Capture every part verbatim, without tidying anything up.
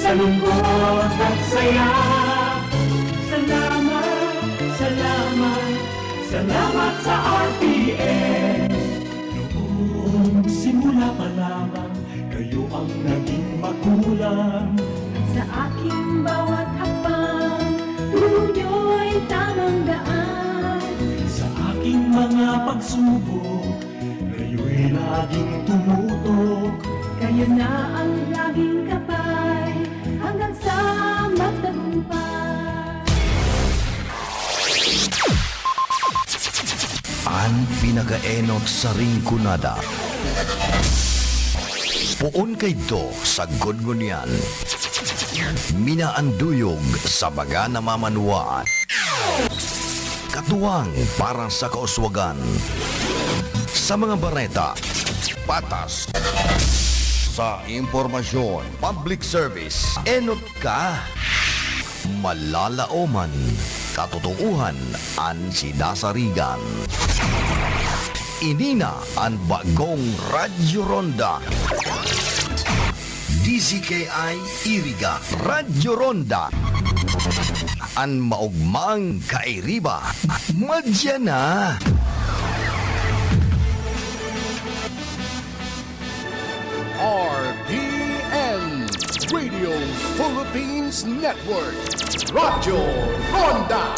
Lungkot at saya. Salamat, salamat, salamat sa R T N. Noong simula pa lamang, kayo ang naging magulang. Sa aking bawat hakbang, turo niyo'y tamang daan. Sa aking mga pagsubok, kayo'y laging tumutok. Kayo na ang laging gabay, hanggang sa magtagumpay. An pinakaenot sa Rinconada. Poon kaidto sagkod ngunyan. Minaanduyog sa baga na mamanwaan. Katuwang para sa kauswagan. Sa mga bareta, patas. Sa impormasyon, public service, enot ka. Malalaoman, katotoohan an sinasarigan. Ini na an bagong Radyo Ronda. D Z K I Iriga, Radyo Ronda. An maogmang kairiba, madya na. R P N, Radio Philippines Network, Radyo Ronda,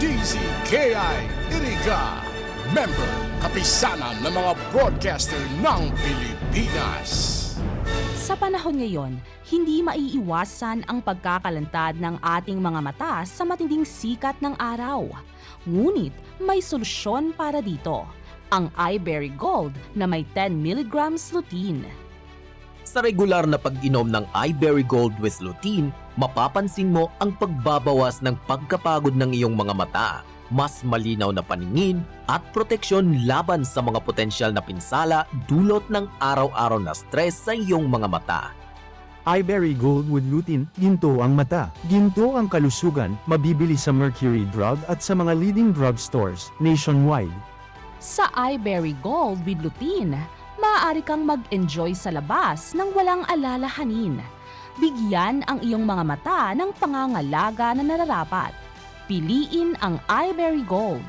D Z K I Iriga, member, kapisanan ng mga broadcaster ng Pilipinas. Sa panahon ngayon, hindi maiiwasan ang pagkakalantad ng ating mga mata sa matinding sikat ng araw. Ngunit may solusyon para dito, ang Eyeberry Gold na may ten milligrams lutein. Sa regular na pag-inom ng Eyeberry Gold with Lutein, mapapansin mo ang pagbabawas ng pagkapagod ng iyong mga mata, mas malinaw na paningin, at proteksyon laban sa mga potensyal na pinsala dulot ng araw-araw na stress sa iyong mga mata. Eyeberry Gold with Lutein, ginto ang mata, ginto ang kalusugan, mabibili sa Mercury Drug at sa mga leading drugstores nationwide. Sa Eyeberry Gold with Lutein, maaari kang mag-enjoy sa labas nang walang alalahanin. Bigyan ang iyong mga mata ng pangangalaga na nararapat. Piliin ang Eyeberry Gold.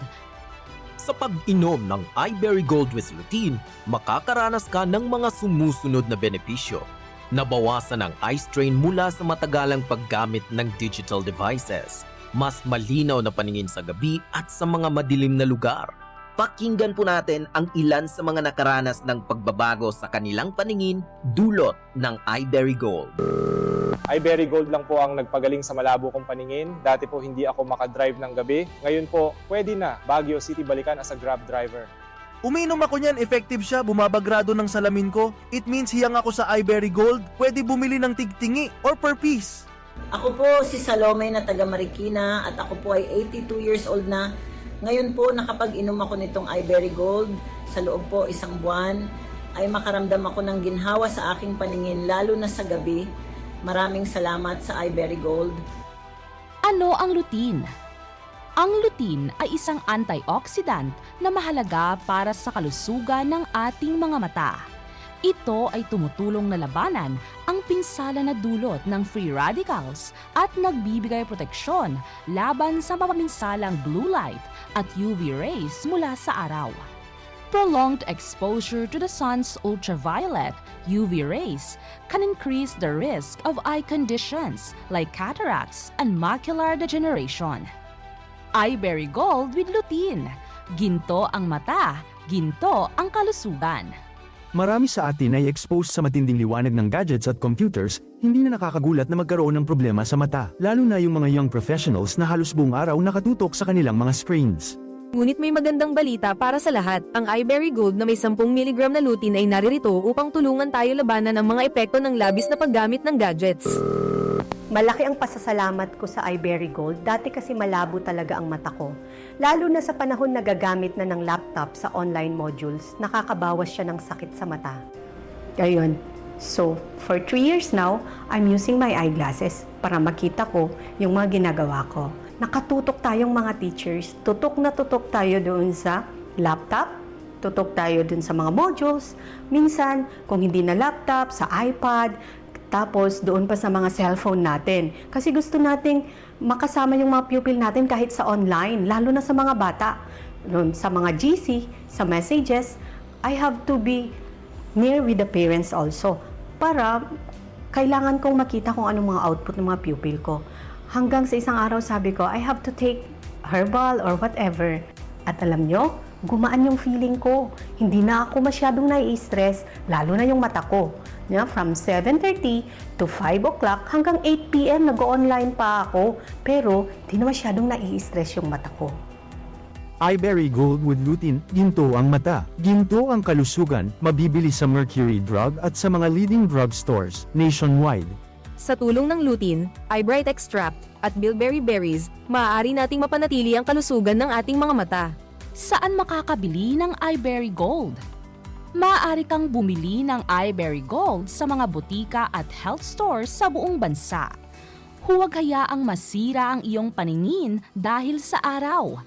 Sa pag-inom ng Eyeberry Gold with Lutein, makakaranas ka ng mga sumusunod na benepisyo. Nabawasan ang eye strain mula sa matagalang paggamit ng digital devices. Mas malinaw na paningin sa gabi at sa mga madilim na lugar. Pakinggan po natin ang ilan sa mga nakaranas ng pagbabago sa kanilang paningin dulot ng Eyeberry Gold. Eyeberry Gold lang po ang nagpagaling sa malabo kong paningin. Dati po hindi ako makadrive ng gabi. Ngayon po, pwede na Baguio City balikan as a Grab driver. Umiinom ako niyan, effective siya, bumabagrado ng salamin ko. It means hiyang ako sa Eyeberry Gold, pwede bumili ng tigtingi or per piece. Ako po si Salome na taga Marikina at ako po ay eighty-two years old na. Ngayon po nakapag-inom ako nitong Iberry Gold sa loob po isang buwan ay makaramdam ako ng ginhawa sa aking paningin lalo na sa gabi. Maraming salamat sa Iberry Gold. Ano ang lutein? Ang lutein ay isang antioxidant na mahalaga para sa kalusugan ng ating mga mata. Ito ay tumutulong na labanan ang pinsala na dulot ng free radicals at nagbibigay proteksyon laban sa mapaminsalang blue light at U V rays mula sa araw. Prolonged exposure to the sun's ultraviolet U V rays can increase the risk of eye conditions like cataracts and macular degeneration. Iberry Gold with Lutein. Ginto ang mata, ginto ang kalusugan. Marami sa atin ay exposed sa matinding liwanag ng gadgets at computers, hindi na nakakagulat na magkaroon ng problema sa mata, lalo na yung mga young professionals na halos buong araw nakatutok sa kanilang mga screens. Ngunit may magandang balita para sa lahat. Ang Iberry Gold na may sampung miligram na lutein ay naririto upang tulungan tayo labanan ang mga epekto ng labis na paggamit ng gadgets. Malaki ang pasasalamat ko sa Iberry Gold. Dati kasi malabo talaga ang mata ko. Lalo na sa panahon na gagamit na ng laptop sa online modules, nakakabawas siya ng sakit sa mata. Ayun. So, for three years now, I'm using my eyeglasses para makita ko yung mga ginagawa ko. Nakatutok tayong mga teachers, tutok na tutok tayo doon sa laptop, tutok tayo doon sa mga modules. Minsan, kung hindi na laptop, sa iPad, Tapos doon pa sa mga cellphone natin. Kasi gusto nating makasama yung mga pupil natin kahit sa online, lalo na sa mga bata. Yun, sa mga G C, sa messages, I have to be near with the parents also. Para kailangan kong makita kung anong mga output ng mga pupil ko. Hanggang sa isang araw sabi ko, "I have to take herbal or whatever." At alam nyo, gumaan yung feeling ko. Hindi na ako masyadong nai-stress, lalo na yung mata ko. Yeah, from seven thirty to five o'clock hanggang eight p m nag-o-online pa ako. Pero di na masyadong nai-stress yung mata ko. Iberry Gold with Lutein, ginto ang mata, ginto ang kalusugan, mabibili sa Mercury Drug at sa mga leading drugstores nationwide. Sa tulong ng lutein, eyebright extract, at bilberry berries, maaari nating mapanatili ang kalusugan ng ating mga mata. Saan makakabili ng Iberry Gold? Maaari kang bumili ng Iberry Gold sa mga botika at health stores sa buong bansa. Huwag hayaang masira ang iyong paningin dahil sa araw.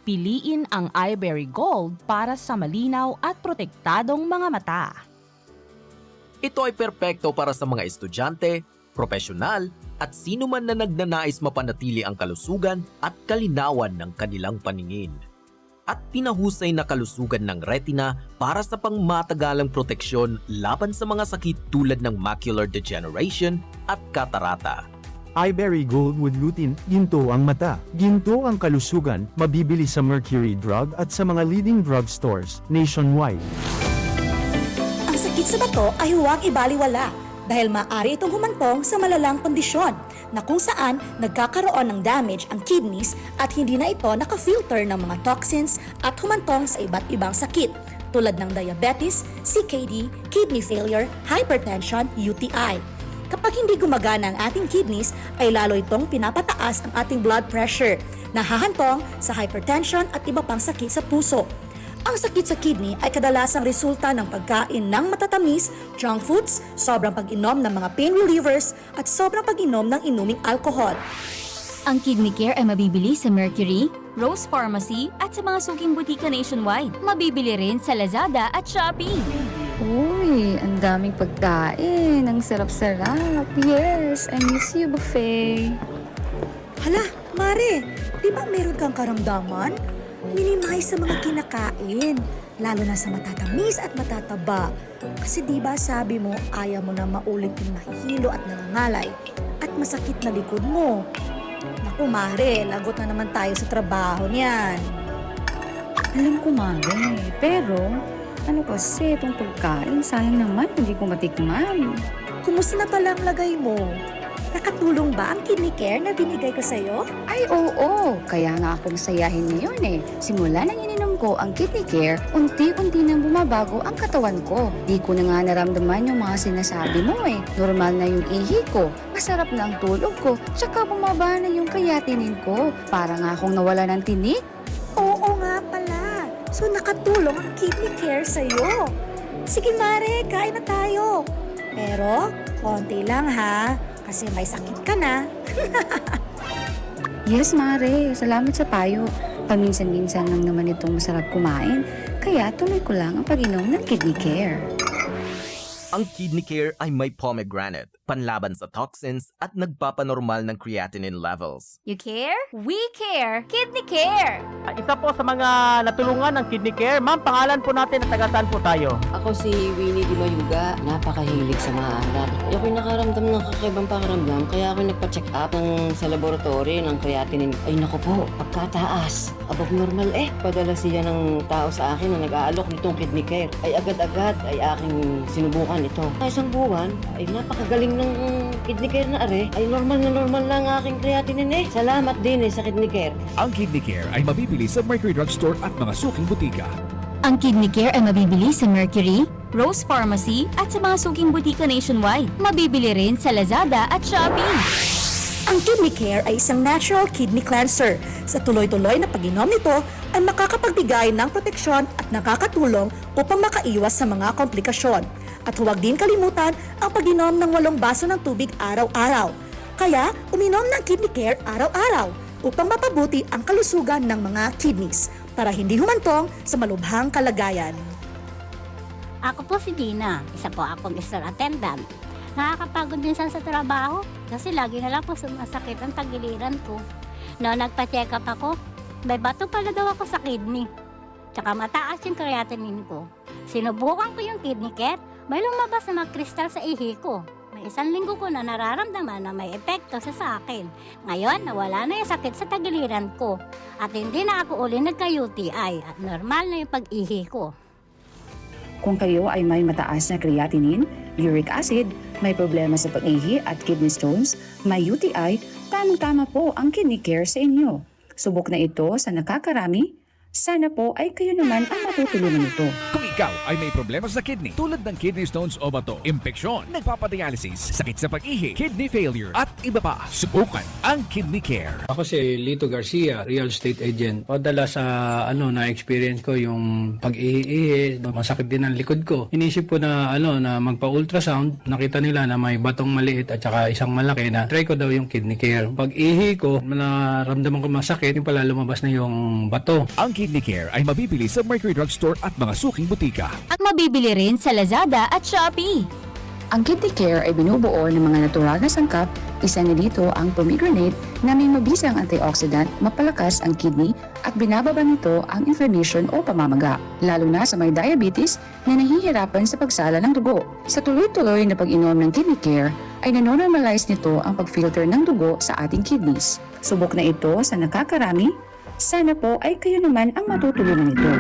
Piliin ang Iberry Gold para sa malinaw at protektadong mga mata. Ito ay perpekto para sa mga estudyante, profesyonal, at sino man na nagnanais mapanatili ang kalusugan at kalinawan ng kanilang paningin. At pinahusay na kalusugan ng retina para sa pangmatagalang proteksyon laban sa mga sakit tulad ng macular degeneration at katarata. Iberry Gold with Lutein, ginto ang mata, ginto ang kalusugan, mabibili sa Mercury Drug at sa mga leading drugstores nationwide. Ang sakit sa bato ay huwag ibaliwala dahil maaari itong humantong sa malalang kondisyon na kung saan nagkakaroon ng damage ang kidneys at hindi na ito naka-filter ng mga toxins at humantong sa iba't ibang sakit tulad ng diabetes, C K D, kidney failure, hypertension, U T I. Kapag hindi gumagana ang ating kidneys, ay lalo itong pinapataas ang ating blood pressure, nahahantong sa hypertension at iba pang sakit sa puso. Ang sakit sa kidney ay kadalasang resulta ng pagkain ng matatamis, junk foods, sobrang pag-inom ng mga pain relievers, at sobrang pag-inom ng inuming alcohol. Ang Kidney Care ay mabibili sa Mercury, Rose Pharmacy at sa mga suking butika nationwide. Mabibili rin sa Lazada at Shopee. Uy, ang daming pagkain. Ang sarap-sarap. Yes, I miss you, buffet. Hala, Mare, di ba meron kang karamdaman? Minimize sa mga kinakain, lalo na sa matatamis at matataba. Kasi di ba sabi mo, ayaw mo na maulit yung nahihilo at nangangalay at masakit na likod mo. Naku, Mare, lagot na naman tayo sa trabaho niyan. Alam ko, Mare. Pero, ano kasi itong pagkain? Sayang naman, hindi ko matikman. Kumusta na pala ang lagay mo? Nakatulong ba ang kidney care na binigay ko sa'yo? Ay, oo! Kaya nga akong sayahin ngayon eh. Simula nang ininom ko ang Kidney Care, unti-unti nang bumabago ang katawan ko. Di ko na nga naramdaman yung mga sinasabi mo eh. Normal na yung ihi ko, masarap na ang tulog ko, tsaka bumaba na yung creatinine ko. Para nga akong nawala ng tinik. Oo nga pala. So nakatulong ang kidney care sa'yo. Sige Mare, kain na tayo. Pero konti lang ha, kasi may sakit ka na. Yes, Mare. Salamat sa payo. Paminsan-minsan lang naman itong masarap kumain. Kaya tuloy ko lang ang pag-inom ng Kidney Care. Ang Kidney Care ay may pomegranate, panlaban sa toxins at nagpapanormal ng creatinine levels. You care? We care! Kidney Care! Ah, isa po sa mga natulungan ng Kidney Care. Ma'am, pangalan po natin at taga saan po tayo? Ako si Winnie Di Mayuga, napakahilig sa maalat. Ako'y nakaramdam ng kakaibang pakiramdam, kaya ako nagpa-check up ng, sa laboratory ng creatinine. Ay naku po, pagkataas. Abog normal eh. Padala siya ng tao sa akin na nag-aalok nitong Kidney Care. Ay agad-agad ay aking sinubukan ito. Sa isang buwan, ay napakagaling ng Kidney Care na are. Ay normal na normal na ang aking creatinine eh. Salamat din eh sa Kidney Care. Ang Kidney Care ay mabibili sa Mercury Drug Store at mga suking butika. Ang Kidney Care ay mabibili sa Mercury, Rose Pharmacy at sa mga suking butika nationwide. Mabibili rin sa Lazada at Shopee. Ang Kidney Care ay isang natural kidney cleanser. Sa tuloy-tuloy na pag-inom nito, ay makakapagbigay ng proteksyon at nakakatulong upang makaiwas sa mga komplikasyon. At huwag din kalimutan ang pag-inom ng walong baso ng tubig araw-araw. Kaya, uminom ng Kidney Care araw-araw upang mapabuti ang kalusugan ng mga kidneys para hindi humantong sa malubhang kalagayan. Ako po si Dina, isa po akong store attendant. Nakakapagod minsan sa trabaho kasi lagi na lang po sumasakit ang tagiliran ko. No, nagpa-check-up ako, may bato pala daw ako sa kidney. Tsaka mataas yung creatinine ko. Sinubukan ko yung Kidney Care, may lumabas na mga kristal sa ihi ko. May isang linggo ko na nararamdaman na may epekto sa, sa akin. Ngayon, nawala na yung sakit sa tagiliran ko. At hindi na ako uli nagka-U T I. At normal na yung pag-ihi ko. Kung kayo ay may mataas na creatinine, uric acid, may problema sa pag-ihi at kidney stones, may U T I, tamang-tama po ang Kidney Care sa inyo. Subok na ito sa nakakarami. Sana po ay kayo naman ang matutulungan nito. Kung ikaw ay may problema sa kidney, tulad ng kidney stones o bato, impeksyon, nagpapadialysis, sakit sa pag-ihi, kidney failure, at iba pa, subukan ang Kidney Care. Ako si Lito Garcia, real estate agent. Padala sa, ano, na-experience ko yung pag-ihi-ihi, masakit din ang likod ko. Inisip ko na, ano, na magpa-ultrasound, nakita nila na may batong maliit at saka isang malaki na try ko daw yung Kidney Care. Pag-ihi ko, naramdaman ko masakit, yung pala lumabas na yung bato. Ang Kidney Care ay mabibili sa Mercury Drug Store at mga suking butika. At mabibili rin sa Lazada at Shopee. Ang Kidney Care ay binubuo ng mga natural na sangkap, isa na dito ang pomegranate na may mabisang antioxidant, mapalakas ang kidney at binababa nito ang inflammation o pamamaga, lalo na sa may diabetes na nahihirapan sa pagsala ng dugo. Sa tuloy-tuloy na pag-inom ng Kidney Care ay nanonormalize nito ang pag-filter ng dugo sa ating kidneys. Subok na ito sa nakakarami. Sana po ay kayo naman ang matutulungan nito.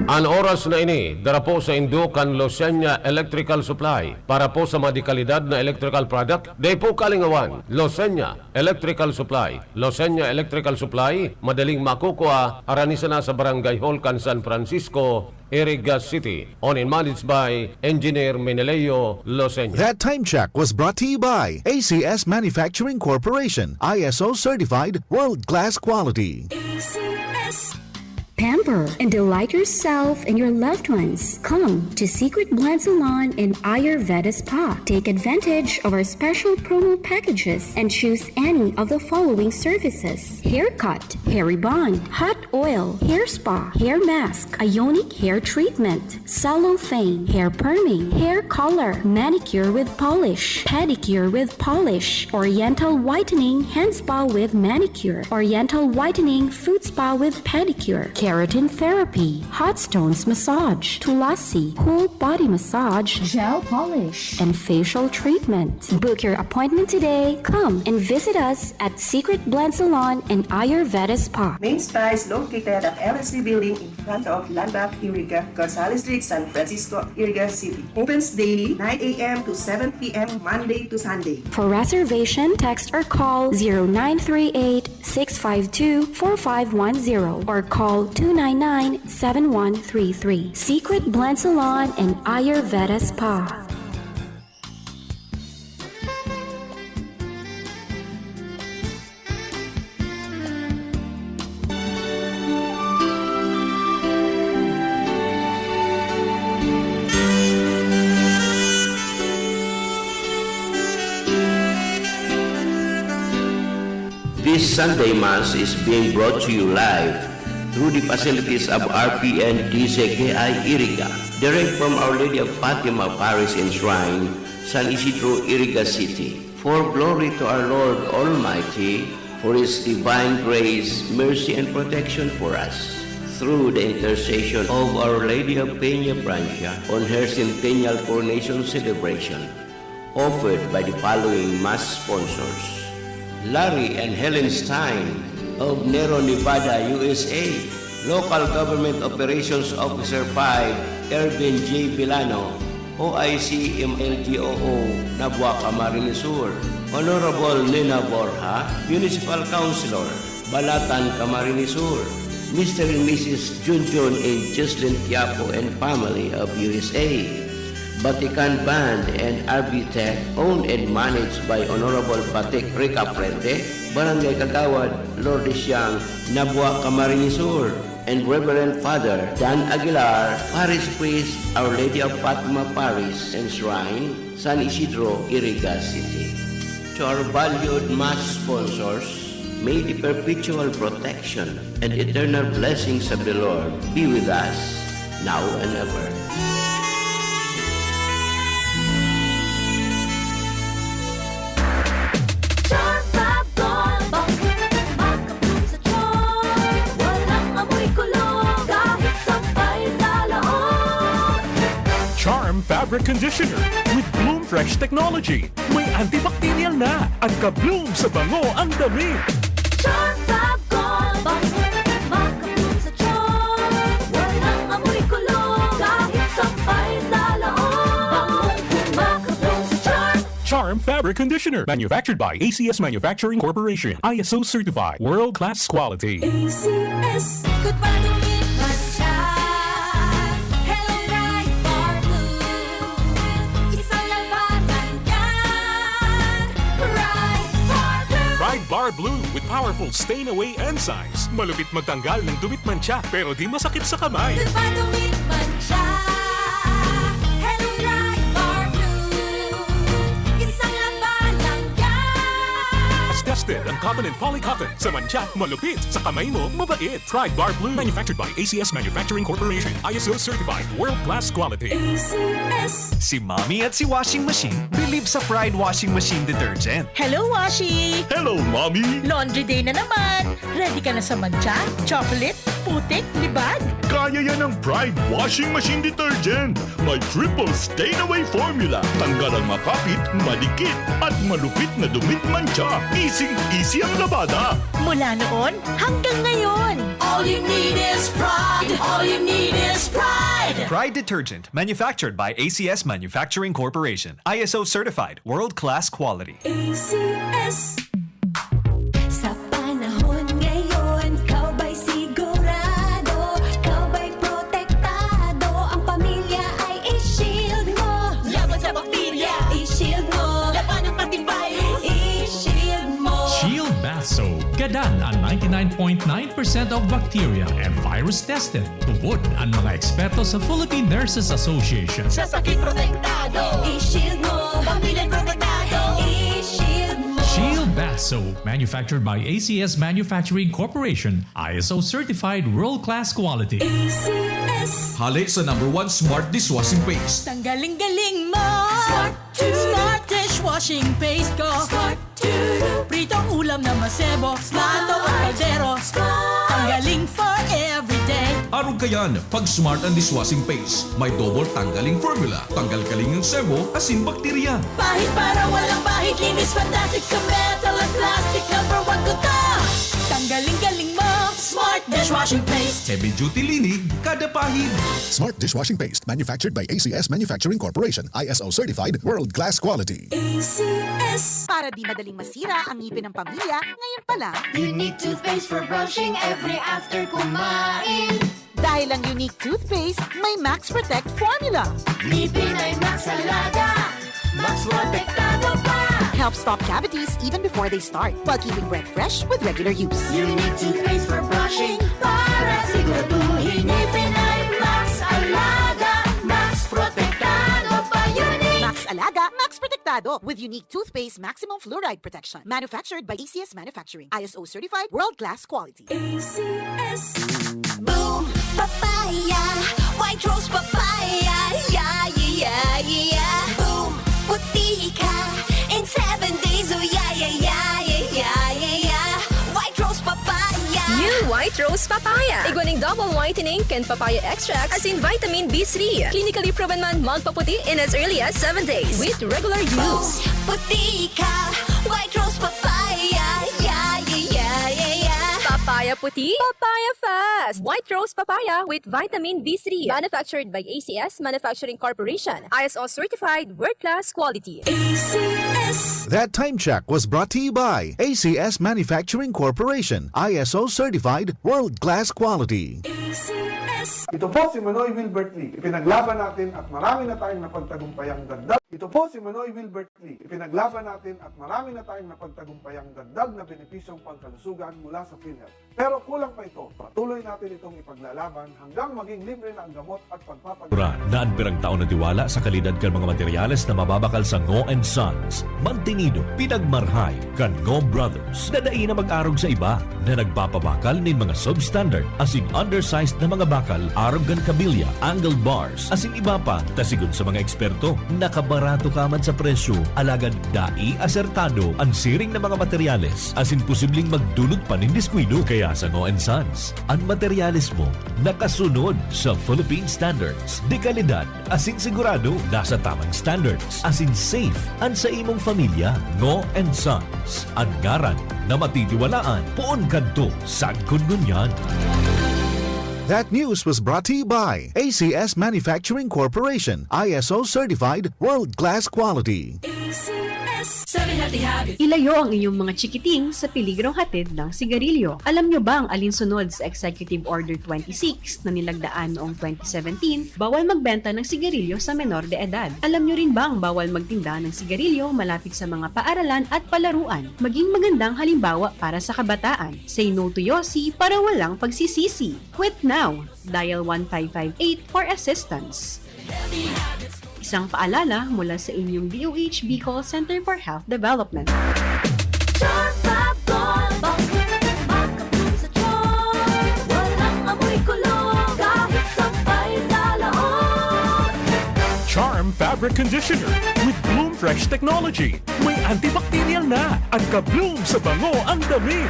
An oras na ini, dara po sa indo kan Losenya Electrical Supply. Para po sa mga dekalidad na electrical product, dai po kalingawan. Losenya Electrical Supply. Losenya Electrical Supply, madaling makukua, harani sana sa Barangay Hall kan San Francisco, Iriga City. Owned and managed by Engineer Meneleo Losenya. That time check was brought to you by A C S Manufacturing Corporation, I S O certified, world-class quality. A C S. Pamper and delight yourself and your loved ones. Come to Secret Blend Salon and Ayurveda Spa. Take advantage of our special promo packages and choose any of the following services: haircut, hair rebond, hot oil, hair spa, hair mask, ionic hair treatment, cellophane, hair perming, hair color, manicure with polish, pedicure with polish, oriental whitening, hand spa with manicure, oriental whitening, foot spa with pedicure, keratin therapy, hot stones massage, tulasi, whole body massage, gel polish, and facial treatment. Book your appointment today. Come and visit us at Secret Blend Salon and Ayurveda Spa. Main Spa is located at L S C Building in front of Landmark Iriga, Gonzales Street, San Francisco, Iriga City. Opens daily, nine a m to seven p m, Monday to Sunday. For reservation, text or call zero nine three eight, six five two, four five one zero or call two nine nine, seven one three three. Secret Blend Salon and Ayurveda Spa. This Sunday Mass is being brought to you live through the facilities of R P N D Z K I Iriga, direct from Our Lady of Fatima Parish and Shrine, San Isidro, Iriga City. For glory to our Lord Almighty, for His divine grace, mercy, and protection for us, through the intercession of Our Lady of Peña Francia on her centennial coronation celebration, offered by the following Mass sponsors: Larry and Helen Stein of Nero, Nevada, U S A, Local Government Operations Officer five, Ervin J. Villano, O I C M L G O O, Nabua, Camarines Sur, Honorable Nena Borja, Municipal Councilor, Balatan, Camarines Sur, Mister and Missus Junjun and Jocelyn Quiapo and family of U S A, Vatican Band and R B Tech, owned and managed by Honorable Batik Rica Prete, Barangay Kagawad, Lourdes Siang, Nabua, Camarines Sur, and Reverend Father Dan Aguilar, Parish Priest, Our Lady of Fatima Parish and Shrine, San Isidro, Iriga City. To our valued Mass sponsors, may the perpetual protection and eternal blessings of the Lord be with us, now and ever. Fabric Conditioner with Bloom Fresh Technology. May antibacterial na at ka-bloom sa bango ang damit. Charm Fab Gold, bango na kumaka-bloom sa charm. Walang amoy kulog, kahit sampay sa loob. Bangong kumaka-bloom sa charm. Charm Fabric Conditioner, manufactured by A C S Manufacturing Corporation, I S O certified, world-class quality. A C S. Good pa dumit man siya. Hello, Pride Bar Blue. Isang labanan yan. Pride Bar Blue. Pride Bar Blue with powerful stain away enzymes. Malupit magtanggal ng dumit mantsa, pero di masakit sa kamay. Good pa dumit man siya. Hello, Pride Bar Blue. Isang labanan yan. Tested ang cotton and poly cotton. Sa mantsa, malupit. Sa kamay mo, mabait. Pride Bar Blue. Manufactured by A C S Manufacturing Corporation. I S O certified. World class quality. A C S. Si Mommy at si Washing Machine believe sa Pride Washing Machine Detergent. Hello, Washi! Hello, Mommy! Laundry day na naman! Ready ka na sa mantsa, chocolate, putik, libag? Kaya yan ng Pride Washing Machine Detergent. May triple stain away formula. Tanggal ang makapit, madikit, at malupit na dumit mantsa. Easy-easy ang labada. Mula noon hanggang ngayon! All you need is pride. All you need is pride. Pride Detergent, manufactured by A C S Manufacturing Corporation. I S O certified, world-class quality. A C S. Sa panahon ngayon, ikaw ba'y sigurado? Ikaw ba'y protektado? Ang pamilya ay i-shield mo. Laban sa bakterya, i-shield mo. Laban ng pati virus, i-shield mo. Shield Bath Soap. Gadan ang ninety-nine point nine percent of bacteria and virus tested. Tubod ang mga eksperto sa Philippine Nurses Association. Sa sakit protektado, i-shield mo. Pamilya protektado, i-shield mo. Shield Bath Soap, manufactured by A C S Manufacturing Corporation, I S O certified world-class quality. A C S. Hale sa number one smart dishwashing paste. Tanggaling galing mo! Smart to. Smart dishwashing paste ko! Smart to. Pritong ulam na masebo, plato o kaldero. Smart. Tanggaling for everyday. Arog kayan, pag smart ang dishwashing paste, may double tanggaling formula. Tanggal kaling ang sebo, asin bakterya. Pahid para walang bahid, linis fantastic sa metal at plastic. Number one ko to. Tanggaling galing mo! Smart dishwashing paste. Heavy duty linig, kada pahid. Smart dishwashing paste, manufactured by A C S Manufacturing Corporation, I S O certified, world class quality. A C S. Para di madaling masira ang ngipin ng pamilya, ngayon pa lang. Unique toothpaste for brushing every after kumain. Dahil ang Unique Toothpaste may Max Protect Formula. Ngipin ay Max Alaga. Max Protektado pa. Helps stop cavities even before they start, while keeping breath fresh with regular use. Unique toothpaste for brushing para siguraduhin ngipin ay Max Alaga. Max Protektado pa. Unique. Max Alaga, Max Protektado with Unique Toothpaste Maximum Fluoride Protection. Manufactured by A C S Manufacturing. I S O certified, world-class quality. A C S. Boom! Papaya! White Rose Papaya! Yeah, yeah, yeah, yeah! Boom! Puti ka in seven days! Oh, yeah, yeah, yeah, yeah, yeah, yeah, yeah! White Rose Papaya! New White Rose Papaya. Igwaning double whitening kan papaya extract asin vitamin B three. Clinically proven man magpaputi in as early as seven days with regular use. Puti ka! White Rose Papaya! Yeah, yeah, yeah, yeah, yeah! Papaya puti, papaya fast. White Rose Papaya with vitamin B three. Manufactured by A C S Manufacturing Corporation. I S O certified, world-class quality. A C S. That time check was brought to you by A C S Manufacturing Corporation, I S O certified, world-class quality. A C S. Ito po si Manoy Wilbert Lee. Ipinaglaban natin at marami na tayong napagtagumpayang dagdag. Ito po si Manoy Wilbert Lee. Ipinaglaban natin at marami na tayong napagtagumpayang dagdag na benepisyong pangkalusugan mula sa PhilHealth. Pero kulang pa ito. Patuloy natin itong ipaglalaban hanggang maging libre na ang gamot at pagpapag- Ra na an pirang tawo natiwala sa kalidad kan mga materyales na mababakal sa Ngo and Sons. Mantinido, pinagmarhay kan Ngo Brothers na dai na mag-arog sa iba na nagpapabakal nin mga substandard asin undersized na mga bakal arog kan kabilya, angle bars, asin iba pa, ta sigon sa mga eksperto, nakabara Barato ka man sa presyo, alagad dai asertado an siring na mga materyales, asin posibleng magdulot pa nin diskuido. Kaya sa Ngo and Sons, an materyales mo nakasunod sa Philippine standards, de kalidad asin sigurado nasa tamang standards, asin safe an sa imong pamilya. Ngo and Sons, an ngaran na matitiwalaan poon kadto sagkod ngunyan. That news was brought to you by A C S Manufacturing Corporation, I S O certified, world-class quality. Ilayo ang inyong mga chikiting sa peligrong hatid ng sigarilyo. Alam nyo bang alinsunod sa Executive Order twenty-six na nilagdaan noong twenty seventeen, bawal magbenta ng sigarilyo sa menor de edad? Alam nyo rin bang bawal magtinda ng sigarilyo malapit sa mga paaralan at palaruan? Maging magandang halimbawa para sa kabataan. Say no to Yossi para walang pagsisisi. Quit now! Dial one five five eight for assistance. Isang paalala mula sa inyong D O H Bicol Center for Health Development. Charm Fab Gold, bangkong makabloom sa charm. Walang amoy kulog, kahit sampay sa laot. Charm Fabric Conditioner with Bloom Fresh Technology. May antibacterial na at ka-bloom sa bango ang damit.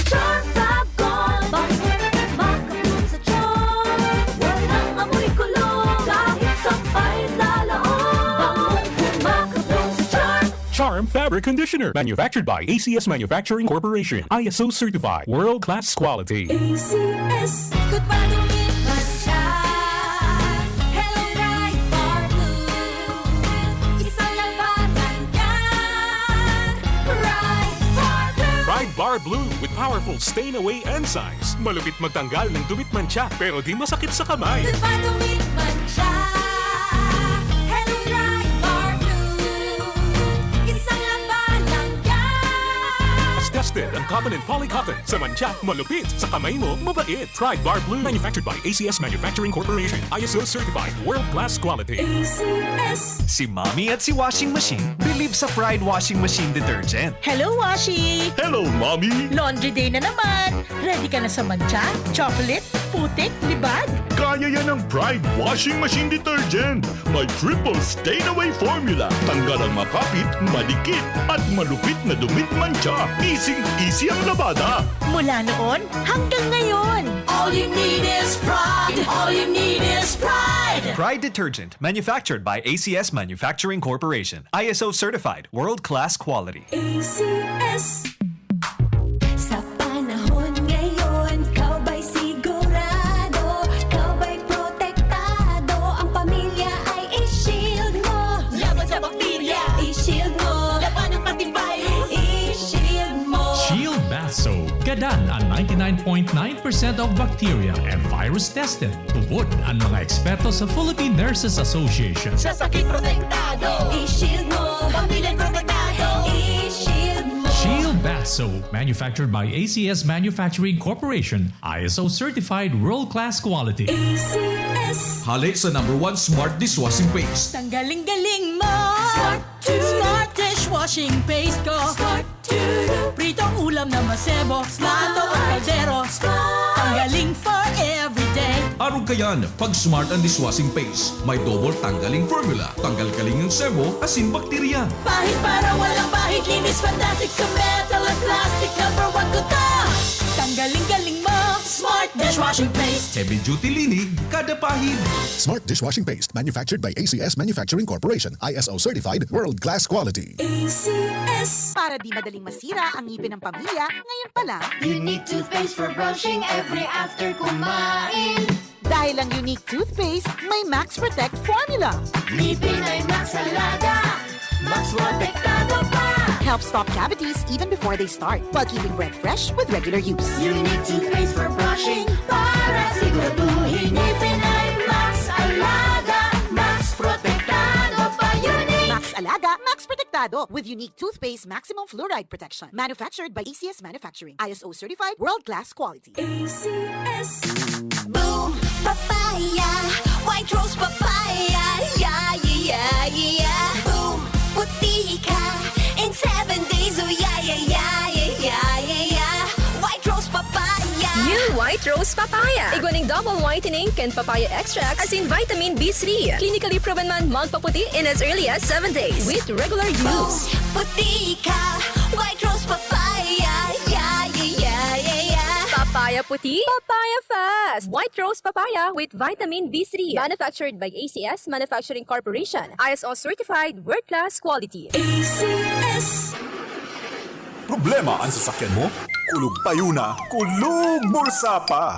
Charm Fab Gold, bangkong makabloom sa charm. Walang amoy kulog, kahit sampay sa laot. Bangkong makabloom sa charm. Charm Fabric Conditioner, manufactured by A C S Manufacturing Corporation, I S O certified, world-class quality. A C S. Good pa dumit man siya. Hello, Pride Bar Blue. Isang labanan yan. Pride Bar Blue. Pride Bar Blue with powerful stain away enzymes. Malupit magtanggal ng dumit mantsa pero di masakit sa kamay. Good pa dumit man siya. Hello, Pride Bar Blue. Isang labanan yan. Tested ang cotton and poly cotton. Sa mantsa, malupit. Sa kamay mo, mabait. Pride Bar Blue. Manufactured by A C S Manufacturing Corporation. I S O certified. World class quality. A C S. Si Mommy at si Washing Machine believe sa Pride Washing Machine Detergent. Hello, Washi! Hello, Mommy! Laundry day na naman! Ready ka na sa mantsa, chocolate, putik, libag? Kaya yan ng Pride Washing Machine Detergent! May triple stain away formula. Tanggal ang makapit, madikit, at malupit na dumit mantsa. Easy-easy ang labada. Mula noon hanggang ngayon. All you need is pride. All you need is pride. Pride Detergent, manufactured by A C S Manufacturing Corporation. I S O certified, world-class quality. A C S. Sa panahon ngayon, ikaw ba'y sigurado? Ikaw ba'y protektado? Ang pamilya ay i-shield mo. Laban sa bakterya, i-shield mo. Labanan pati virus, i-shield mo. Shield Bath Soap. Gadan an ninety-nine point nine percent of bacteria and virus tested. Tubod an mga eksperto sa Philippine Nurses Association. Sa sakit protektado, i-shield mo. Pamilya protektado, i-shield mo. Shield Bath Soap, manufactured by A C S Manufacturing Corporation, I S O certified world-class quality. A C S. Hale sa number one smart dishwashing paste. Tanggaling galing mo! Smart dishwashing paste ko! Smart Pritong ulam na masebo, plato o kaldero. Tanggaling for everyday. Arog kayan, pag smart ang dishwashing paste. May double tanggaling formula. Tanggal kaling ang sebo, asin bakterya. Pahid para walang bahid, linis fantastic sa metal at plastic. Number one ko to! Tanggaling galing mo! Smart dishwashing paste! Heavy duty linig, kada pahid. Smart dishwashing paste, manufactured by A C S Manufacturing Corporation, I S O certified, world class quality. A C S. Para di madaling masira ang ngipin ng pamilya, ngayon pa lang. Unique toothpaste for brushing every after kumain. Dahil ang Unique Toothpaste may Max Protect Formula. Ngipin ay Max Alaga, Max Protektado pa. Help stop cavities even before they start, while keeping breath fresh with regular use. Unique toothpaste for brushing para siguraduhin ngipin ay Max Alaga, Max Protektado pa. Unique. Max Alaga, Max Protektado with Unique Toothpaste Maximum Fluoride Protection. Manufactured by A C S Manufacturing. I S O certified, world class quality. A C S. Boom Papaya, White Rose Papaya, yeah, yeah, yeah, yeah. Boom, puti ka in seven days, oh yeah, yeah, yeah, yeah, yeah, yeah, yeah. White Rose Papaya. New White Rose Papaya. Igwa ning double whitening kan papaya extract asin vitamin B three. Clinically proven man magpaputi in as early as seven days with regular use. Puti ka, White Rose Papaya. Yeah, yeah, yeah, yeah, yeah. Papaya puti, papaya fast. White Rose Papaya with vitamin B three. Manufactured by A C S Manufacturing Corporation. I S O certified, world-class quality. A C S. Problema an sasakyan mo? Kulog payo na, kulog bulsa pa!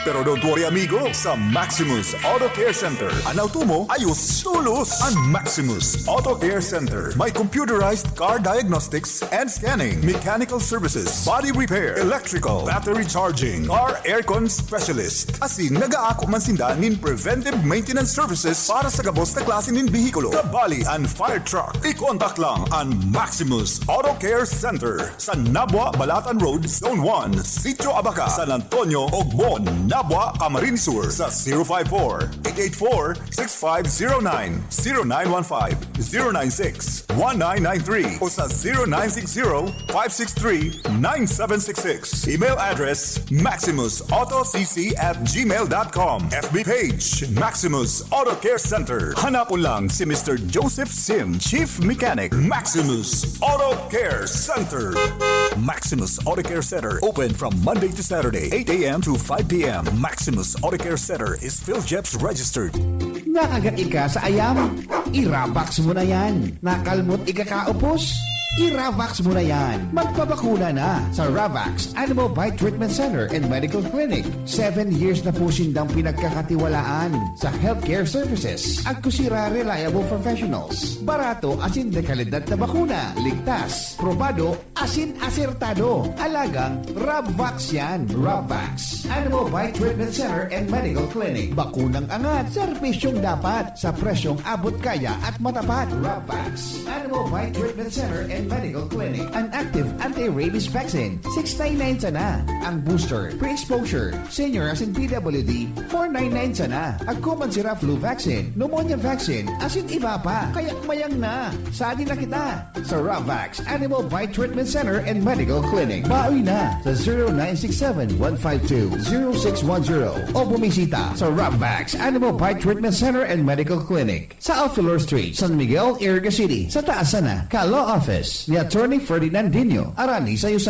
Pero don't worry amigo, sa Maximus Auto Care Center, an auto mo ayos tolos! An Maximus Auto Care Center may computerized car diagnostics and scanning, mechanical services, body repair, electrical, battery charging, car aircon specialist. Asin nagaako man sinda nin preventive maintenance services para sa gabos na klase nin behikulo, kabali an fire truck. I-contact lang an Maximus Auto Care Center sa Nabua, Balatan Road, Zone one, Sitio Abaca, San Antonio, Ogmon, Nabua, Camarines Sur sa zero five four, eight eight four, six five zero nine, zero nine one five, zero nine six, one nine nine three o sa zero nine six zero, five six three, nine seven six six. Email address, maximus auto c c at gmail dot com. F B page, Maximus Auto Care Center. Hanapon lang si Mister Joseph Sim, Chief Mechanic, Maximus Auto Care Center. Maximus Auto Care Center open from Monday to Saturday, eight a m to five p m. Maximus Auto Care Center is PhilGEPS registered. Nakagat ika sa ayam? Iravax mo na yan. Nakalmot ikakaupos? Iravax mo na yan. Magpabakuna na sa Ravax Animal Bite Treatment Center and Medical Clinic. Seven years na po sindang pinagkakatiwalaan sa healthcare services. Agkusira reliable professionals. Barato asin de kalidad na bakuna. Ligtas, probado, asin asertado. Alagang Rabvax yan. Rabvax. Animal Bite Treatment Center and Medical Clinic. Bakunang angat, serbisyong dapat, sa presyong abot kaya at matapat. Rabvax. Animal Bite Treatment Center and Medical Clinic. An active anti-rabies vaccine, six nine nine sana. Ang booster, pre-exposure, senior asin P W D, four nine nine sana. Agko man sira flu vaccine, pneumonia vaccine, asin iba pa. Kaya mayang na. Sadi na kita sa Ravax Animal Bite Treatment Center and Medical Clinic. Baoy na sa zero nine six seven, one five two, zero six one zero o bumisita sa Ravax Animal Bite Treatment Center and Medical Clinic sa Alfilor Street, San Miguel, Iriga City, sa taas sana ka Law Office ni Attorney Ferdinand Dino, Arani sa